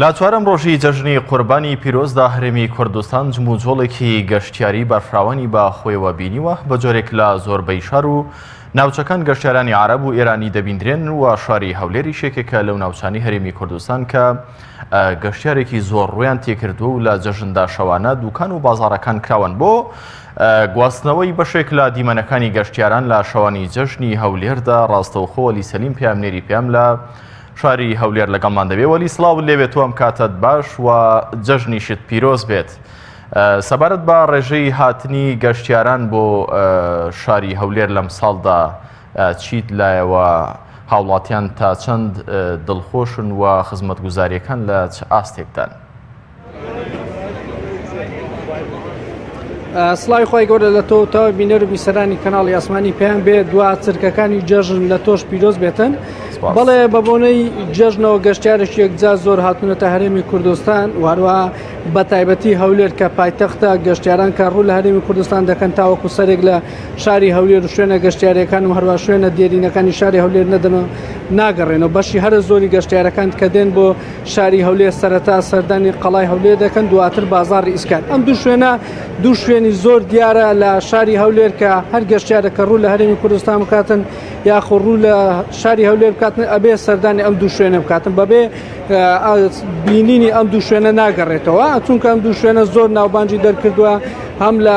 لە چوارەم ڕۆژی جەژنی قوربانی پیرۆزدا هەرێمی کوردستان جموجۆڵێکی گەشتیاری بەرفراوانی بە خۆیەوە بینیوە، بە جۆرێک لە زۆربەی شار و ناوچەکان گەشتیارانی عەرەب و ئێرانی دەبیندرێن و شاری هەولێریش یەکێکە لەو ناوچانەی هەرێمی کوردستان کە گەشتیارێکی زۆر ڕوویان تێکردووە و لە جەژندا شەوانە دوکان و بازاڕەکان کراوەن بۆ گواستنەوەی بەشێک لە دیمەنەکانی گەشتیاران لە شەوانی جەژنی هەولێردا ڕاستەوخۆ وەلی سەلیم پەیامنێری پەیام لە شاری هەولێر لەگەڵمان دەبێ وەلی سڵاوت لێبێت و ئەم کاتەت باش و جەژنیشت پیرۆز بێت. سەبارەت بە ڕێژەی هاتنی گەشتیاران بۆ شاری هەولێر لەم ساڵدا چیت لایەوە هاوڵاتیان تا چەند دڵخۆشن و خزمەتگوزاریەکان لە چ ئاستێکدان؟ سڵاوی خوای گەورە لە تۆ و تەواوی بینەر و بیسەرانی کەناڵی ئاسمانی پێیان بێ دوا چرکەکانی جەژن لە تۆش پیرۆز بێتن بەڵێ بە بۆنەی جەژنەوە گەشتیارێکی یەکجار زۆر هاتوونەتە هەرێمی کوردستان و هەروەها بە تایبەتی هەولێر کە پایتەختە گەشتیاران کە ڕوو لە هەرێمی کوردستان دەکەن تاوەکو سەرێک لە شاری هەولێر و شوێنە گەشتیارەکان و هەروە شوێنە دێرینەکانی شاری هەولێر نەدەن و ناگەڕێنەوە بەشی هەرە زۆری گەشتیارەکان کە دێن بۆ شاری هەولێر سەرەتا سەردانی قەڵای هەولێر دەکەن دواتر بازاڕی ئیسکان ئەم دوو شوێنە دوو شوێنی زۆر دیارە لە شاری هەولێر کە هەر گەشتیارە کە ڕوو لە هەرێمی کوردستان بکاتن یاخۆ ڕوو لە شاری هەولێر بکاتن ئەبێ سەردانی ئەم دوو شوێنە بکاتن بەبێ بینینی ئەم دوو شوێنە ناگەڕێتەوە چونکە ئەم دوو شوێنە زۆر ناوبانجی دەرکردووە هەم لە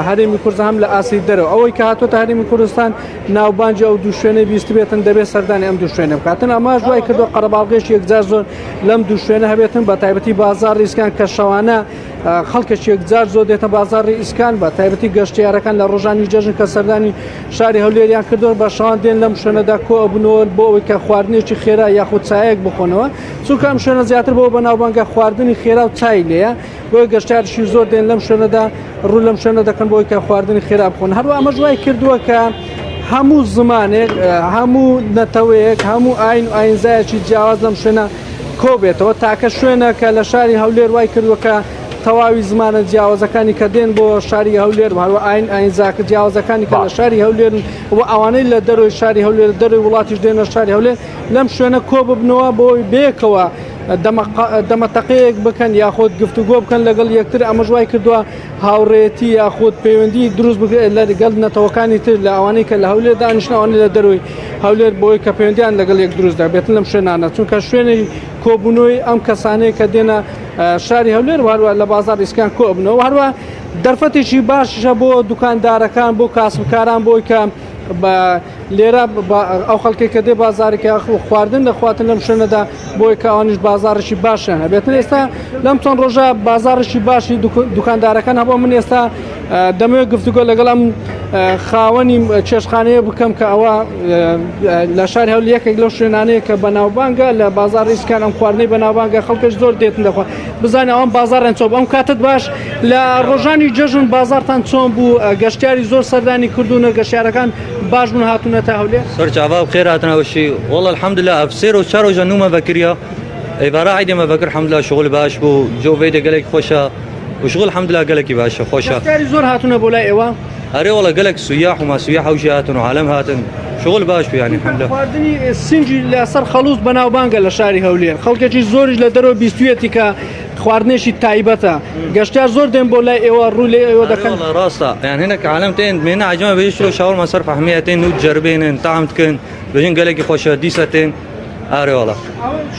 هەرێمی کوردستان هەم لە ئاستی دەرەوە ئەوەی کە هاتۆتە هەرێمی کوردستان ناوبانگی ئەو دوو شوێنەی بیستبێتن دەبێت سەردانی ئەم دوو شوێنە بکاتن ئەماش دوای کردو قەرەباڵغێکی یەکجار زۆر لەم دوو شوێنە هەبێتن بە تایبەتی بازاڕی ئیسکان کە شەوانە خەڵکێکی یەکجار زۆر دێتە بازاڕی ئیسکان بە تایبەتی گەشتیارەکان لە ڕۆژانی جەژن کە سەردانی شاری هەولێریان کردو بە شەوان دێن لەم شوێنەدا کۆ ئەبنەوە بۆ ئەوەی کە خواردنێکی خێرا یاخود چایەک بخۆنەوە چونکە ئەم شوێنە زیاتر بۆ بەناوبانگە خواردنی خێرا و چای لێیە بۆیە گەشتیارشی زۆر دێن لەم شوێنەدا ڕوو لەم شوێنە دەکەن بۆی کە خواردنی خێرا بخۆن هەروە ئەمەش وای کردووە کە هەموو زمانێک هەموو نەتەوەیەک هەموو ئاین و ئاینزایەکی جیاواز لەم شوێنە کۆبێتەوە تاکە شوێنە کە لە شاری هەولێر وای کردووە کە تەواوی زمانە جیاوازەکانی کە دێن بۆ شاری هەولێر و هەروە ئاین ئاینزاکە جیاوازەکانی کە لە شاری هەولێر و ئەوانەی لە دەرەوەی شاری هەولێر دەرەوەی وڵاتیش دێنە شاری هەولێر لەم شوێنە کۆ ببنەوە بۆی بێکەوە دەمەتەقەیەک بکەن یاخود گفتوگۆ بکەن لەگەڵ یەکتر ئەمەش وای کردووە هاوڕێتی یاخود پەیوەندی دروست بکرێت لەگەڵ نەتەوەکانی تر لە ئەوانەی کە لە هەولێر دانیشتن ئەوانەی لە دەرەوەی هەولێر بۆی کە پەیوەندیان لەگەڵ یەک دروست دەبێتن لەم شوێنانە چونکە شوێنی کۆبوونەوەی ئەم کەسانەیە کە دێنە شاری هەولێر و هەروە لە بازار ئیسکان کۆبنەوە هەروە دەرفەتێکی باشیشە بۆ دوکاندارەکان بۆ کاسبکاران بۆی کە بە لێرە ئەو خەڵکێک کە دێ بازارێک خواردن دەخواتن لەم شوێنەدا بۆی کە ئەوانیش بازاڕێکی باشیان هەبێتن ئێستا لەم چەند ڕۆژە بازاڕێکی باشی دوکاندارەکان هەبوو من ئێستا دەمەوێت گفتوگۆ لەگەڵ ئەم خاوەنی چێشخانەیە بکەم کە ئەوە لە شاری هەول یەکێک لەو شوێنانەیە کە بەناوبانگە لە بازاڕی ئیسکان ئەم خواردنەی بەناوبانگە خەڵکەش زۆر دێتن دەخوا بزانین ئەوان بازاڕیان چۆن بوو ئەم کاتت باش لە ڕۆژانی جەژن بازاڕتان چۆن بوو گەشتیاری زۆر سەردانی کردوونە گەشتیارەکان باش بوون هاتوونەتە هەولێر سەرچاوە بخێر هاتنەوەشی والله الحمد لله ئەف سێ ڕۆژ چار ڕۆژە نومە ڤەکریە ئێوارە عیدێ مە ڤەکر الحمد لله شغل باش بوو جۆ ڤێدێ گەلێک خۆشە و شغل الحمد لله گەلێکی باشە خۆشە گەشتیاری زۆر هاتوونە بۆ لای ئێوە ئەرێ والله گەلێک سویاح و ما سویاح ئەوژی هاتن و عالەم هاتن شغل باش بوو یانی الحمد لله خواردنی سنجی لەسەر خەڵوز بەناوبانگە لە شاری هەولێر خەڵکێکی زۆریش لە دەرەوە بیستویەتی کە خواردنێکی تایبەتە گەشتیار زۆر دێن بۆ لای ئێوە ڕوو لێ ئێوە دەکەن ڕاستە یان هەنێک عالەم تێن مێنە عجمە بێژ شلو شاورما سەر فەحمیە تێن و جربێنن تام دکن بژین گەلێکی خۆشە دیسە تێن ئارێ وەڵا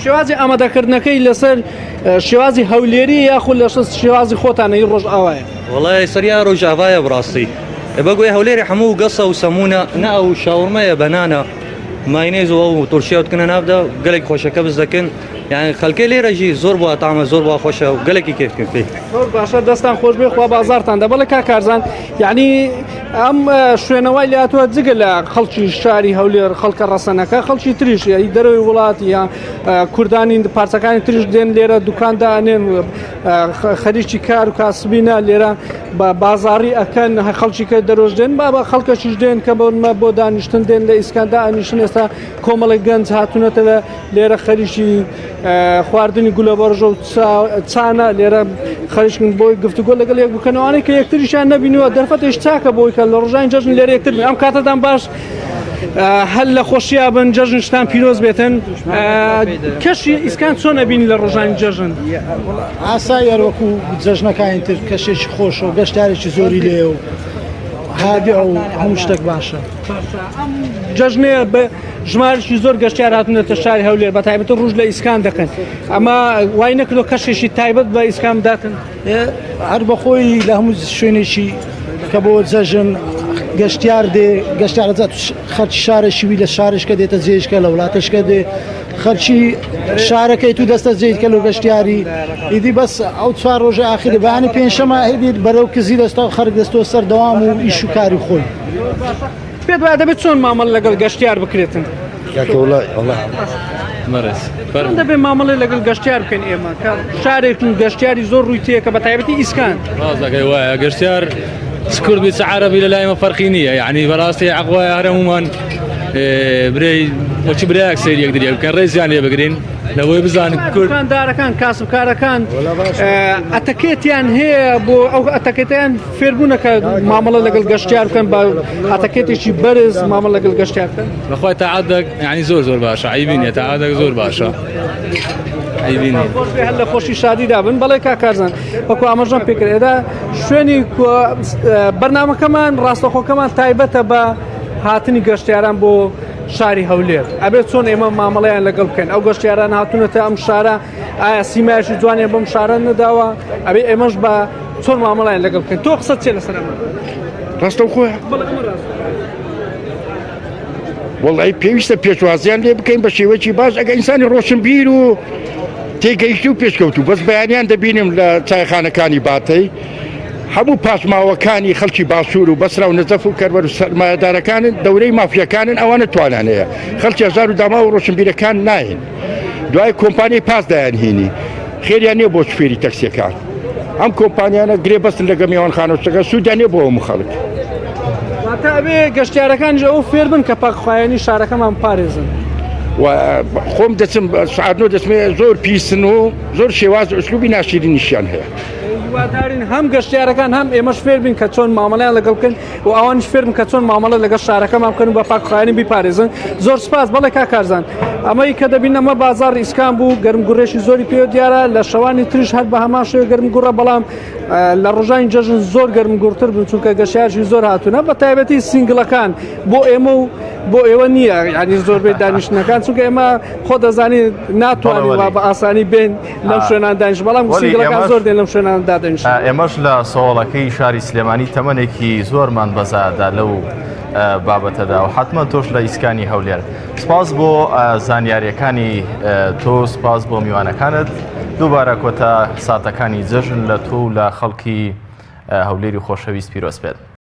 شێوازی ئامادەکردنەکەی لەسەر شێوازی هەولێری یاخود لەسەر شێوازی خۆتانە ی ڕۆژئاوایە وەڵای سەریا ڕۆژاڤایە بڕاستی بەگوێ هەولێری هەموو گەسە و سەمونە نە ئەو شاورمەیە بەنانە ماینێز و ئەو تورشیە دکەنە ناودا گەلێک خۆشەکە بز دەکەن یان خەلکێ لێرە ژی زۆر بۆ تامە زۆر بۆ خۆشە و گەلێکی کێف کردن پێی. زۆر باشە دەستان خۆش بێ خوا بازارتان دە بەڵێ کاک کارزان یعنی ئەم شوێنەوەی لاتوە جگە لە خەڵکی شاری هەولێر خەڵکە ڕەسەنەکە خەڵکی تریش یاری دەرەوەی وڵات یا کوردانی پارچەکانی تریش دێن لێرە دوکاندا ئەنێن خەریکی کار و کاسبینە لێرە بە بازاری ئەکەن خەڵکی کە دەرۆژ دێن بابە خەڵکەشیش دێن کە بۆنمە بۆ دانیشتن دێن لە ئیسکاندا ئەنیشن ئێستا کۆمەڵێک گەنج هاتوونەتە لە لێرە خەریکی خواردنی گولەبەڕژە و چانە لێرە خەریکن بۆی گفتوگۆ لەگەڵ یەک بکەنەوانەی کە یەکتریشیان نەبینیوە دەرفەتێش چاکە بۆی کە لە ڕۆژانی جەژن لێرە یەکتر بن ئەم کاتەتان باش. هەر لە خۆشییا بن جەژنشتان پیرۆز بێتن کەشی ئیسکان چۆن ئەبینی لە ڕۆژانی جەژن؟ ئاسایی هەر وەکو جەژنەکانی تر کەشێکی خۆشە و گەشتارێکی زۆری لێ و هادی ئەو هەموو شتێک باشە. ئەم جەژنەیە بە ژمارەی زۆر گەشتیار هاتوونەتە شاری هەولێر بە تایبەتی ڕووش لە ئیسکان دەکەن ئەمە وای نەکردو کەشێکی تایبەت بە ئیسکان بداتن؟ هەر بەخۆی لە هەموو شوێنێکی کە بۆ جەژن گەشتیار دێ گەشتیارە خەرچی شارێکی وی لە شارشکە دێتە جێشکە لە وڵاتەشکە دێ خەرچی شارەکەی تو دەستە جێیت کە لە گەشتیاری ئیدی بەس ئەو چوار ڕۆژە ئاخری بەیانی پێنجشەمە هێدی بەرەو کزی دەستا خەرک دەستۆ سەر دەوام و ئیش و کاری خۆی. پێت وایە دەبێت چۆن مامەڵە لەگەڵ گەشتیار بکرێتن؟ چۆن دەبێت مامەڵە لەگەڵ گەشتیار بکەین ئێمە کە شارێک و گەشتیاری زۆر ڕووی تێکە بە تایبەتی ئیسکان؟ ڕاست دەکەی وایە گەشتیار چ کورد بی چ عەرەبی لە لای ئێمە فەرقی نییە یعنی بەڕاستی حەق وایە هەر هەموومان برێی وەکی برایەک سەیری یەکتری بکەن ڕێزیان لێ بگرین لەوەی بزانن کورد دوکاندارەکان کاسبکارەکان ئەتەکێتیان هەیە بۆ ئەو ئەتەکێتیان فێربوونە کە مامەڵە لەگەڵ گەشتیار بکەن بە ئەتەکێتێکی بەرز مامەڵە لەگەڵ گەشتیار بکەن بەخوای تەعادەک یعنی زۆر زۆر باشە عیبی نییە تەعادەک زۆر باشە عیبی نییە هەر لە خۆشی شادیدا بن بەڵێ کاک کارزان وەکو ئاماژەم پێکرد ئێدا شوێنی بەرنامەکەمان ڕاستەخۆکەمان تایبەتە بە هاتنی گەشتیاران بۆ شاری هەولێر ئەبێت چۆن ئێمە مامەڵەیان لەگەڵ بکەین ئەو گەشتیاران هاتوونەتە ئەم شارە ئایا سیمایشی جوانیان بەم شارە نەداوە ئەبێ ئێمەش بە چۆن مامەڵیان لەگەڵ بکەین تۆ قسە چێ لەسەر ئەمە ڕاستەوخۆ وەڵی پێویستە پێشوازیان لێ بکەین بە شێوەیەکی باش ئەگە ئینسانی ڕۆشنبیر و تێگەیشت و پێشکەوت و بەس بەیانیان دەبینم لە چایخانەکانی باتەی هەموو پاشماوەکانی خەڵکی باشوور و بەسرا و نەجەف و کەربەر و سەرمایەدارەکانن دەورەی مافیەکانن ئەوانە توانیان هەیە خەڵکی هەژار و داماو و ڕۆشنبیرەکان ناین دوای کۆمپانیای پاس دایان هینی خێریان نییە بۆ شوفێری تەکسیەکان ئەم کۆمپانیانە گرێ بەستن لەگە میوانخانە و شتەکە سوودیان نییە بۆ هەموو خەڵک. واتە ئەبێ گەشتیارەکانیش ئەوە فێر بن کە پاکخوایانی شارەکەمان بپارێزن. و خۆم دەچم سعات نۆ دەچمێ زۆر پیسن و زۆر شێواز ئوسلوبی ناشیرینیشیان هەیە. هیوادارین هەم گەشتیارەکان هەم ئێمەش فێر بین کە چۆن مامەڵەیان لەگەڵ بکەن و ئەوانیش فێر بن کە چۆن مامەڵە لەگەڵ شارەکەمان بکەن و بە پاکخوایانی بیپارێزن زۆر سپاس بەڵێ کاک کارزان ئەمەی کە دەبین ئەمە بازاڕ ئیسکان بوو گەرم گوڕێکی زۆری پێ دیارە لە شەوانی تریش هەر بە هەمان شێوە گەرم گوڕە بەڵام لە ڕۆژانی جەژن زۆر گەرم گوڕتر بوون چونکە گەشتیارشی زۆر هاتوونە بە تایبەتی single ەکان بۆ ئێمە و بۆ ئێوە نییە ینی زۆربەی دانیشتنەکان چونکە ئێمە خۆ دەزانین ناتوانین وا بە ئاسانی بێن لەم شوێنان دانیش بەڵام single ەکان زۆر دێن لەم شوێنان دادەنیشن. ئێمەش لە سەوڵەکەی شاری سلێمانی تەمەنێکی زۆرمان بەزادا لەو بابەتەدا و حتمما تۆش لە ئیسکانی هەولێر سپاس بۆ زانیاریەکانی تۆ سپاس بۆ میوانەکانت دووبارە کۆتا ساتەکانی جەژن لە تۆ و لە خەڵکی هەولێری خۆشەویست پیرۆز بێت.